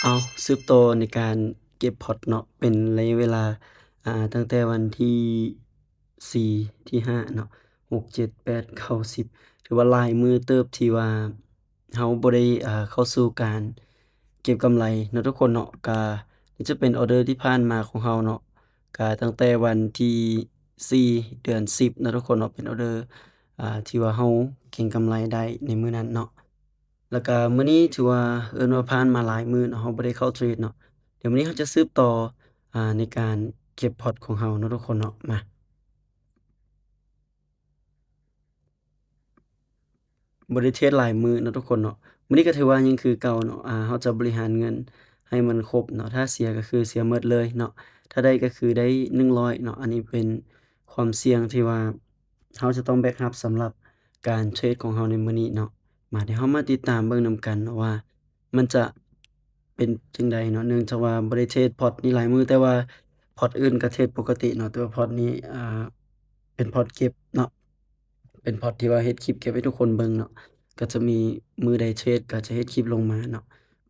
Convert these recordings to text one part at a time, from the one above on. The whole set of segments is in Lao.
ເອົາ ສືບຕໍ່ໃນການເກັບພອດເນາະ ເປັນໄລຍະເວລາ ອ່າ ຕັ້ງແຕ່ວັນທີສີ່ ທີຫ້າເນາະ ຫົກ ເຈັດ ແປດ ເກົ້າ ສິບ ຖືວ່າຫຼາຍມື້ເຕີບທີ່ວ່າເຮົາບໍ່ໄດ້ ອ່າ ເຂົ້າສູ່ການເກັບກຳໄລເນາະທຸກຄົນເນາະ. ກະ ນີ້ຈະເປັນອໍເດີທີ່ຜ່ານມາຂອງເຮົາເນາະ ກະຕັ້ງແຕ່ວັນທີສີ່ ເດືອນສິບເນາະທຸກຄົນເນາະ ເປັນອໍເດີ ອ່າ ທີ່ວ່າເຮົາເກັງກຳໄລໄດ້ໃນມື້ນັ້ນເນາະ. ແລ້ວກະມື້ນີ້ຖືວ່າເອີ້ນວ່າຜ່ານມາຫຼາຍມື້ເນາະ ເຮົາບໍ່ໄດ້ເຂົ້າເທຣດເນາະ. ດຽວມື້ນີ້ເຮົາຈະສືບຕໍ່ ອ່າ ໃນການເກັບພອດຂອງເຮົາເນາະທຸກຄົນເນາະ. ມາ ບໍ່ໄດ້ເທຣດຫຼາຍມື້ເນາະທຸກຄົນເນາະ. ມື້ນີ້ກໍຖືວ່າຍັງຄືເກົ່າເນາະ ອ່າ ເຮົາຈະບໍລິຫານເງິນໃຫ້ມັນຄົບເນາະ ຖ້າເສຍກໍຄືເສຍໝົດເລີຍເນາະ ຖ້າໄດ້ກໍຄືໄດ້ໜຶ່ງຮ້ອຍເນາະ. ອັນນີ້ເປັນຄວາມສ່ຽງທີ່ວ່າ ເຮົາຈະຕ້ອງແບກຮັບສຳລັບການເທຣດຂອງເຮົາໃນມື້ນີ້ເນາະ. ມາ ດຽວເຮົາມາຕິດຕາມເບິ່ງນຳກັນເນາະວ່າ ມັນຈະເປັນຈັ່ງໃດເນາະ ເນື່ອງຈາກວ່າບໍ່ໄດ້ເທຣດພອດນີ້ຫຼາຍມື້ ແຕ່ວ່າພອດອື່ນກໍເທຣດປົກກະຕິເນາະ ແຕ່ວ່າພອດນີ້ ອ່າ ເປັນພອດເກັບເນາະ ເປັນພອດທີ່ວ່າເຮັດຄລິບເກັບໃຫ້ທຸກຄົນເບິ່ງເນາະ ກໍຈະມີມື້ໃດເທຣດກໍຈະເຮັດຄລິບລົງມາເນາະ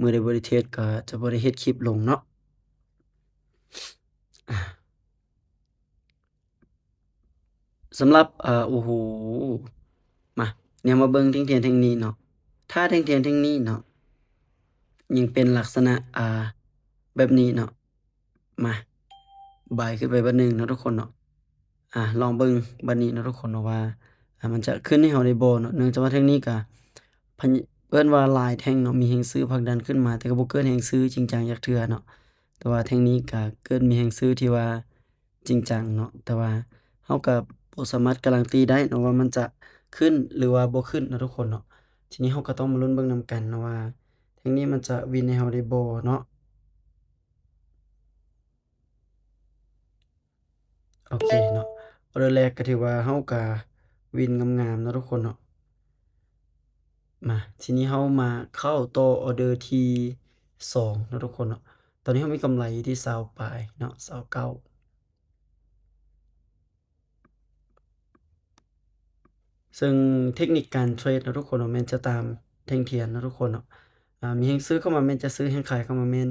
ມື້ໃດບໍ່ໄດ້ເທຣດກໍຈະບໍ່ໄດ້ເຮັດຄລິບລົງເນາະ. ສຳລັບ ເອີ ໂອ້ໂຫ ມາ ແນວມາເບິ່ງແທ່ງທຽນແທ່ງນີ້ເນາະ ຖ້າແທ່ງທຽນແທ່ງນີ້ເນາະ ຍັງເປັນລັກສະນະ ອ່າ ແບບນີ້ເນາະ ມາ ບາຍຂຶ້ນໄປບາດໜຶ່ງເນາະທຸກຄົນເນາະ. ອ່າ ລອງເບິ່ງບາດນີ້ເນາະທຸກຄົນເນາະວ່າ ອ່າ ມັນຈະຂຶ້ນໃຫ້ເຮົາໄດ້ບໍ່ເນາະ ເນື່ອງຈາກວ່າແທ່ງນີ້ກະ ເອີ້ນວ່າຫຼາຍແທ່ງເນາະ ມີແຮງຊື້ຜັກດັນຂຶ້ນມາ ແຕ່ກໍບໍ່ເກີດແຮງຊື້ຈິງຈັງຈັກເທື່ອເນາະ. ແຕ່ວ່າແທ່ງນີ້ກະເກີດມີແຮງຊື້ທີ່ວ່າ ຈິງຈັງເນາະ ແຕ່ວ່າເຮົາກໍບໍ່ສາມາດກາຣັນຕີໄດ້ເນາະວ່າມັນຈະຂຶ້ນ ຫຼືວ່າບໍ່ຂຶ້ນເນາະທຸກຄົນເນາະ. ທີນີ້ເຮົາກໍຕ້ອງມາລຸ້ນເບິ່ງນຳກັນເນາະວ່າ ແທ່ງນີ້ມັນຈະວິນໃຫ້ເຮົາໄດ້ບໍ່ເນາະ. ໂອເຄເນາະ ອໍເດີແລກກໍຖືວ່າເຮົາກໍວິນງາມໆເນາະທຸກຄົນເນາະ. ມາ ທີນີ້ເຮົາມາເຂົ້າຕໍ່ອໍເດີທີສອງເນາະທຸກຄົນເນາະ. ຕອນນີ້ເຮົາມີກຳໄລຢູ່ທີ່ຊາວປາຍເນາະ ຊາວເກົ້າ ເຊິ່ງເທັກນິກການເທຣດເນາະທຸກຄົນເນາະ ແມ່ນຈະຕາມແທ່ງທຽນເນາະທຸກຄົນເນາະ. ອ່າ ມີແຮງຊື້ເຂົ້າມາແມ່ນຈະຊື້ ແຮງຂາຍເຂົ້າມາແມ່ນ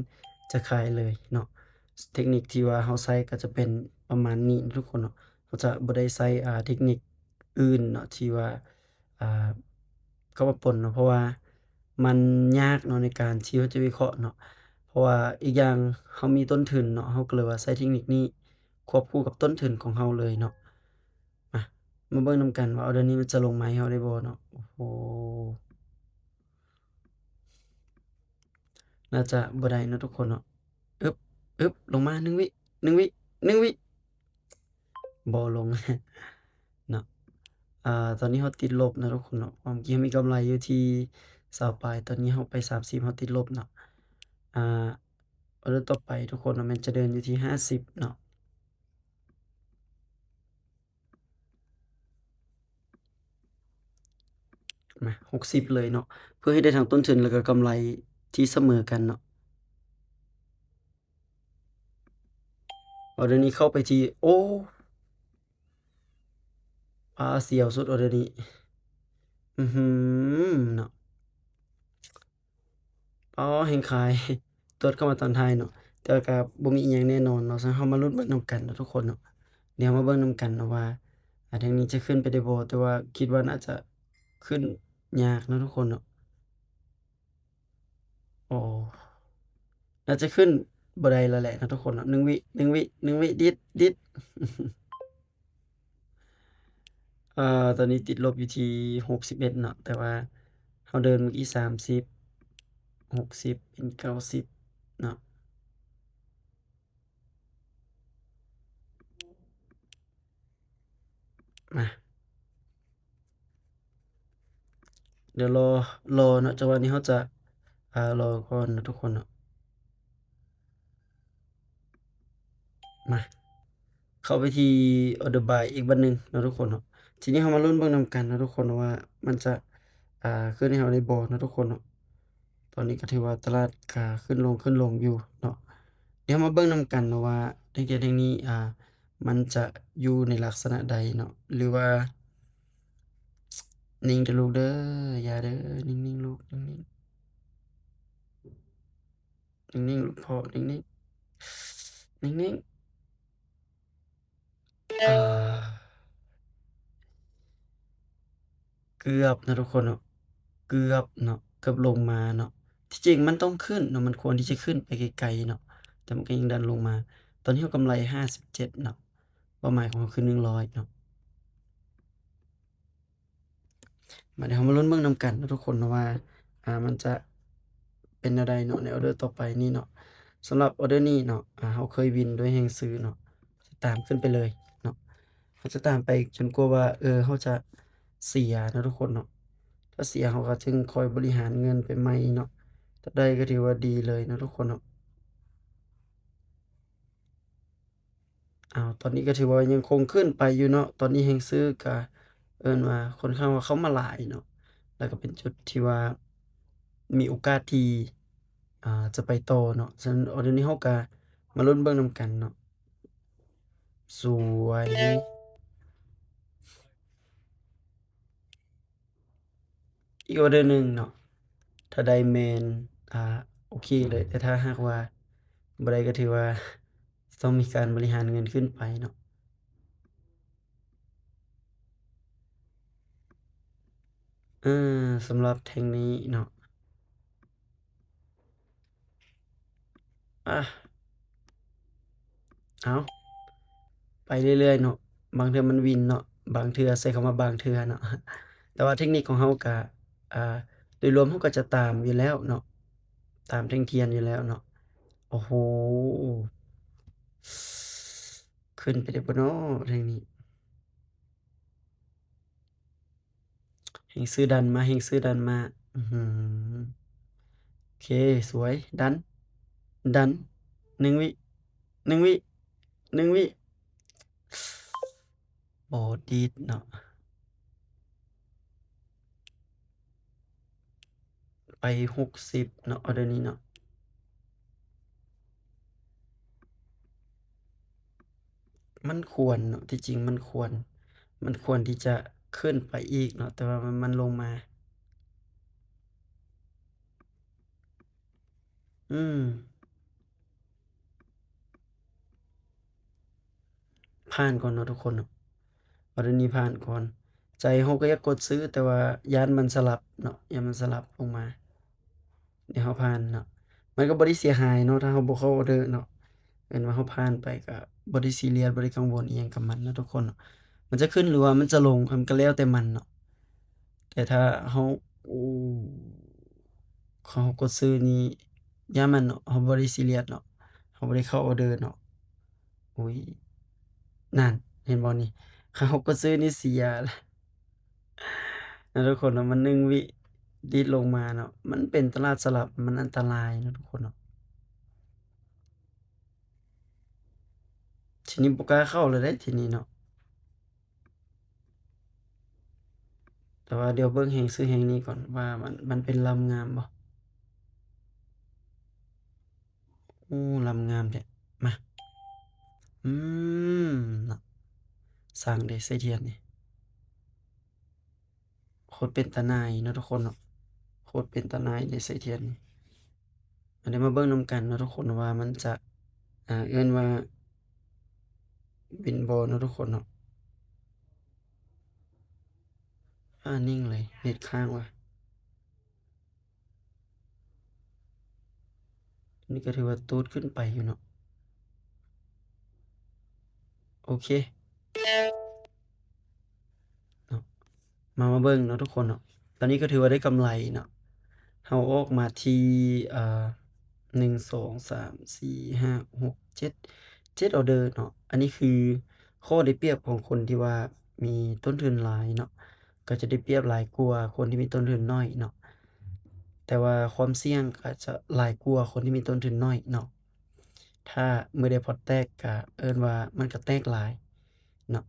ຈະຂາຍເລີຍເນາະ. ເທັກນິກທີ່ວ່າເຮົາໃຊ້ກໍຈະເປັນປະມານນີ້ເນາະທຸກຄົນເນາະ. ເຮົາຈະບໍ່ໄດ້ໃຊ້ ອ່າ ເທັກນິກອື່ນເນາະ ທີ່ວ່າ ອ່າ ເຂົ້າມາປົນເນາະ ເພາະວ່າມັນຍາກເນາະໃນການທີ່ເຮົາຈະວິເຄາະເນາະ. ເພາະວ່າອີກຢ່າງເຮົາມີຕົ້ນທຶນເນາະ ເຮົາກໍເລີຍວ່າໃຊ້ເທັກນິກນີ້ຄວບຄູ່ກັບຕົ້ນທຶນຂອງເຮົາເລີຍເນາະ. ມາ ມາເບິ່ງນຳກັນວ່າອໍເດີນີ້ມັນຈະລົງມາໃຫ້ເຮົາໄດ້ບໍ່ເນາະ. ໂອ້ໂຫ ໜ້າຈະບໍ່ໄດ້ເນາະທຸກຄົນເນາະ. ອຶບ ອຶບ ລົງມາ ໜຶ່ງວິ ໜຶ່ງວິ ໜຶ່ງວິ ບໍ່ລົງເນາະ. ອ່າ ຕອນນີ້ເຮົາຕິດລົບເນາະທຸກຄົນເນາະ. ເມື່ອກີ້ເຮົາມີກຳໄລຢູ່ທີ່ຊາວປາຍ ຕອນນີ້ເຮົາໄປສາມສິບ ເຮົາຕິດລົບເນາະ. ອ່າ ອໍເດີຕໍ່ໄປທຸກຄົນເນາະ ແມ່ນຈະເດີນຢູ່ທີ່ຫ້າສິບເນາະ. ມາ ຫົກສິບເລີຍເນາະ ເພື່ອໃຫ້ໄດ້ທັງຕົ້ນທຶນ ແລ້ວກໍກຳໄລທີ່ສະເໝີກັນເນາະ. ອໍເດີນີ້ເຂົ້າໄປທີ່ ໂອ້ ອາ ສຽວສຸດອໍເດີນີ້ ອືຫື ເນາະ. ອໍ ແຮງຂາຍຕົດເຂົ້າມາຕອນທ້າຍເນາະ ແຕ່ວ່າກໍບໍ່ມີອີ່ຫຍັງແນ່ນອນເນາະ. ສະນັ້ນເຮົາມາລຸ້ນເບິ່ງນຳກັນເນາະທຸກຄົນເນາະ. ດຽວເຮົາມາເບິ່ງນຳກັນເນາະວ່າ ອາ ທາງນີ້ຈະຂຶ້ນໄປໄດ້ບໍ່ ແຕ່ວ່າຄິດວ່າໜ້າຈະຂຶ້ນຍາກເນາະທຸກຄົນເນາະ. ໂອ້ ໜ້າຈະຂຶ້ນບໍ່ໄດ້ແລ້ວແຫຼະເນາະທຸກຄົນເນາະ. ໜຶ່ງວິ ໜຶ່ງວິ ໜຶ່ງວິ ດິດ ດິດ. ເອີ ຕອນນີ້ຕິດລົບຢູ່ທີ່ຫົກສິບເອັດເນາະ ແຕ່ວ່າເຮົາເດີນເມື່ອກີ້ສາມສິບ ຫົກສິບ ເປັນເກົ້າສິບເນາະ. ມາ ດຽວລໍ ລໍເນາະ ຈັງຫວະນີ້ເຮົາຈະ ອ່າ ລໍກ່ອນເນາະທຸກຄົນເນາະ. ມາ ເຂົ້າໄປທີ່ອໍເດີບາຍອີກບັດໜຶ່ງເນາະທຸກຄົນເນາະ. ທີນີ້ເຮົາມາລຸ້ນເບິ່ງນຳກັນເນາະທຸກຄົນເນາະວ່າມັນຈະ ອ່າ ຂຶ້ນໃຫ້ເຮົາໄດ້ບໍ່ເນາະທຸກຄົນເນາະ. ຕອນນີ້ກໍຖືວ່າຕະຫຼາດກະຂຶ້ນລົງ ຂຶ້ນລົງຢູ່ເນາະ. ດຽວເຮົາມາເບິ່ງນຳກັນເນາະວ່າແທ່ງທຽນແທ່ງນີ້ ອ່າ ມັນຈະຢູ່ໃນລັກສະນະໃດເນາະ ຫຼືວ່າ ນິ່ງເດີລູກເດີ ຢ່າເດີ ນິ່ງໆລູກ ນິ່ງໆ. ນິ່ງໆ ລູກພໍ່ ນິ່ງໆ ນິ່ງໆ ອາ ເກືອບນະທຸກຄົນເນາະ ເກືອບເນາະ ເກືອບລົງມາເນາະ. ທີ່ຈິງມັນຕ້ອງຂຶ້ນເນາະ ມັນຄວນທີ່ຈະຂຶ້ນໄປໄກໆເນາະ ແຕ່ມັນກໍຍັງດັນລົງມາ. ຕອນນີ້ເຮົາກຳໄລຫ້າສິບເຈັດເນາະ ເປົ້າໝາຍຂອງເຮົາຄືໜຶ່ງຮ້ອຍເນາະ. ມາ ດຽວເຮົາມາລຸ້ນເບິ່ງນຳກັນເນາະທຸກຄົນເນາະວ່າ ອາ ມັນຈະເປັນແນວໃດເນາະ ໃນອໍເດີຕໍ່ໄປນີ້ເນາະ. ສຳລັບອໍເດີນີ້ເນາະ ອາ ເຮົາເຄີຍວິນດ້ວຍແຮງຊື້ເນາະ ຈະຕາມຂຶ້ນໄປເລີຍເນາະ ເຮົາຈະຕາມໄປຈົນກວ່າວ່າ ເອີ ເຮົາຈະເສຍເນາະທຸກຄົນເນາະ. ຖ້າເສຍເຮົາກໍຈຶ່ງຄ່ອຍບໍລິຫານເງິນໄປໃໝ່ເນາະ ຖ້າໄດ້ກໍຖືວ່າດີເລີຍເນາະທຸກຄົນເນາະ. ອ້າວ ຕອນນີ້ກໍຖືວ່າຍັງຄົງຂຶ້ນໄປຢູ່ເນາະ ຕອນນີ້ແຮງຊື້ກໍເອີ້ນວ່າຄ່ອນຂ້າງວ່າເຂົ້າມາຫຼາຍເນາະ ແລ້ວກໍເປັນຈຸດທີ່ວ່າມີໂອກາດທີ່ ອາ ຈະໄປຕໍ່ເນາະ. ສະນັ້ນອໍເດີນີ້ເຮົາກໍມາລຸ້ນເບິ່ງນຳກັນເນາະ. ສວຍ. ອີກອໍເດີໜຶ່ງເນາະ ຖ້າໄດ້ແມ່ນ ອາ ໂອເຄເລີຍ ແຕ່ຖ້າຫາກວ່າບໍ່ໄດ້ກໍຖືວ່າຕ້ອງມີການບໍລິຫານເງິນຂຶ້ນໄປເນາະ. ເອີ ສຳລັບແທ່ງນີ້ເນາະ ອາ ເອົາ ໄປເລື້ອຍໆເນາະ ບາງເທື່ອມັນວິນເນາະ ບາງເທື່ອ ໃຊ້ຄຳວ່າບາງເທື່ອເນາະ ແຕ່ວ່າເທັກນິກຂອງເຮົາກະ ອາ ໂດຍລວມເຮົາກໍຈະຕາມຢູ່ແລ້ວເນາະ ຕາມແທ່ງທຽນຢູ່ແລ້ວເນາະ. ໂອ້ໂຫ ຂຶ້ນໄປໄດ້ບໍ່ເນາະແທ່ງນີ້? ແຮງຊື້ດັນມາ ແຮງຊື້ດັນມາ ອືຫື ໂອເຄ ສວຍ ດັນ ດັນ ໜຶ່ງວິ ໜຶ່ງວິ ໜຶ່ງວິ ບໍ່ດີດເນາະ. ໄປຫົກສິບເນາະ ອໍເດີນີ້ເນາະ ມັນຄວນເນາະ ທີ່ຈິງມັນຄວນ ມັນຄວນທີ່ຈະຂຶ້ນໄປອີກເນາະ ແຕ່ວ່າມັນ ມັນລົງມາ ອືມ. ຜ່ານກ່ອນເນາະທຸກຄົນເນາະ ອໍເດີນີ້ຜ່ານກ່ອນ. ໃຈເຮົາກໍຢາກກົດຊື້ ແຕ່ວ່າຢ້ານມັນສະຫຼັບເນາະ ຢ້ານມັນສະຫຼັບລົງມາ. ດຽວເຮົາຜ່ານເນາະ ມັນກໍບໍ່ໄດ້ເສຍຫາຍເນາະ ຖ້າເຮົາບໍ່ເຂົ້າອໍເດີເນາະ ແມ່ນວ່າເຮົາຜ່ານໄປກໍບໍ່ໄດ້ຊີຣຽສ ບໍ່ໄດ້ກັງວົນອີ່ຫຍັງກັບມັນເນາະທຸກຄົນເນາະ. ມັນຈະຂຶ້ນ ຫຼືວ່າມັນຈະລົງ ມັນກໍແລ້ວແຕ່ມັນເນາະ. ແຕ່ຖ້າເຮົາ ໂອ້ ເຮົາກົດຊື້ນີ້ ຢ້ານມັນເນາະ ເຮົາບໍ່ໄດ້ຊີຣຽສເນາະ ເຮົາບໍ່ໄດ້ເຂົ້າອໍເດີເນາະ. ໂອ້ຍ ນັ້ນ ເຫັນບໍ່ນີ້ ເຮົາກົດຊື້ນີ້ເສຍລະເນາະທຸກຄົນເນາະ. ມັນໜຶ່ງວິດີດລົງມາເນາະ ມັນເປັນຕະຫຼາດສະຫຼັບ ມັນອັນຕະລາຍເນາະທຸກຄົນເນາະ. ທີນີ້ບໍ່ກ້າເຂົ້າແລ້ວເດ້ ທີນີ້ເນາະ. ແຕ່ວ່າດຽວເບິ່ງແຮງຊື້ແຮງນີ້ກ່ອນວ່າມັນ ມັນເປັນລຳງາມບໍ່. ໂອ້ ລຳງາມແທ້ ມາ ອືມ ເນາະ ສ້າງເດ້ ໃສ່ທຽນນີ້ ໂຄດເປັນຕາໜ່າຍເນາະທຸກຄົນເນາະ ໂຄດເປັນຕາໜ່າຍເດ້ ໃສ່ທຽນນີ້. ອັນນີ້ມາເບິ່ງນຳກັນເນາະທຸກຄົນວ່າມັນຈະ ເອີ້ນວ່າວິນບໍ່ເນາະທຸກຄົນເນາະ. ອາ ນິ່ງເລີຍ ເນັດຄ້າງວ່າ. ນີ້ກໍຖືວ່າຕູດຂຶ້ນໄປຢູ່ເນາະ. ໂອເຄເນາະ ມາ ມາເບິ່ງເນາະທຸກຄົນເນາະ. ຕອນນີ້ກໍຖືວ່າໄດ້ກຳໄລເນາະ ເຮົາອອກມາທີ່ ເອີ ໜຶ່ງ ສອງ ສາມ ສີ່ ຫ້າ ຫົກ ເຈັດ ເຈັດອໍເດີເນາະ. ອັນນີ້ຄືຂໍ້ໄດ້ປຽບຂອງຄົນທີ່ວ່າມີຕົ້ນທຶນຫຼາຍເນາະ ກໍຈະໄດ້ປຽບຫຼາຍກວ່າຄົນທີ່ມີຕົ້ນທຶນໜ້ອຍເນາະ. ແຕ່ວ່າຄວາມສ່ຽງກໍອາດຈະຫຼາຍກວ່າຄົນທີ່ມີຕົ້ນທຶນໜ້ອຍເນາະ. ຖ້າມື້ໃດພອດແຕກກໍເອີ້ນວ່າມັນກໍແຕກຫຼາຍເນາະ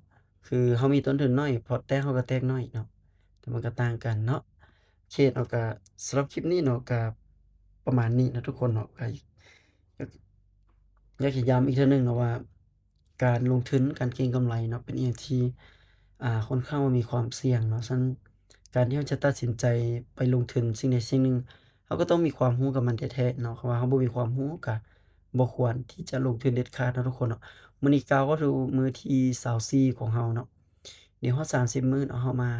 ຄືເຮົາມີຕົ້ນທຶນໜ້ອຍ ພອດແຕກເຮົາກໍແຕກໜ້ອຍເນາະ ແຕ່ມັນກໍຕ່າງກັນເນາະ. ໂອເຄເນາະ ກໍສຳລັບຄລິບນີ້ເນາະ ກໍປະມານນີ້ເນາະທຸກຄົນເນາະ. ກໍຢາກ ຢາກຈະຢ້ຳອີກເທື່ອໜຶ່ງເນາະວ່າ ການລົງທຶນ ການເກັງກຳໄລເນາະ ເປັນອີ່ຫຍັງທີ່ ອາ ຂ້ອນຂ້າງວ່າມີຄວາມສ່ຽງເນາະ. ສະນັ້ນ ການທີ່ເຮົາຈະຕັດສິນໃຈໄປລົງທຶນສິ່ງໃດສິ່ງໜຶ່ງ າກໍຕ້ອງມີຄວາມຮູ້ກັບມັນແທ້ໆເນາະ. ຄັນວ່າເຮົາບໍ່ມີຄວາມຮູ້ ກໍບໍ່ຄວນທີ່ຈະລົງທຶນເດັດຂາດເນາະທຸກຄົນເນາະ. ມື້ນີ້ກ້າວເຂົ້າສູ່ມື້ທີຊາວສີ່ຂອງເຮົາເນາະ. ເດ ຮອດສາມສິບມື້ເນາະ, ເຮົາມາ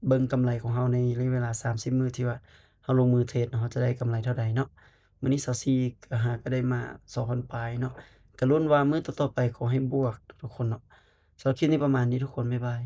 ເບິ່ງກຳໄລຂອງເຮົາໃນໄລຍະເວລາສາມສິບມື້ທີ່ວ່າເຮົາລົງມືເທຣດເນາະ, ເຮົາຈະໄດ້ກຳໄລເທົ່າໃດເນາະ. ມື້ນີ້ຊາວສີ່ ກໍຫາກໍໄດ້ມາສອງພັນປາຍເນາະ. ກໍລຸ້ນວ່າມື້ຕໍ່ໆໄປຂໍໃຫ້ບວກເນາະທຸກຄົນເນາະ. ສຳລັບຄລິບນີ້ປະມານນີ້ທຸກຄົນ, ບາຍບາຍ.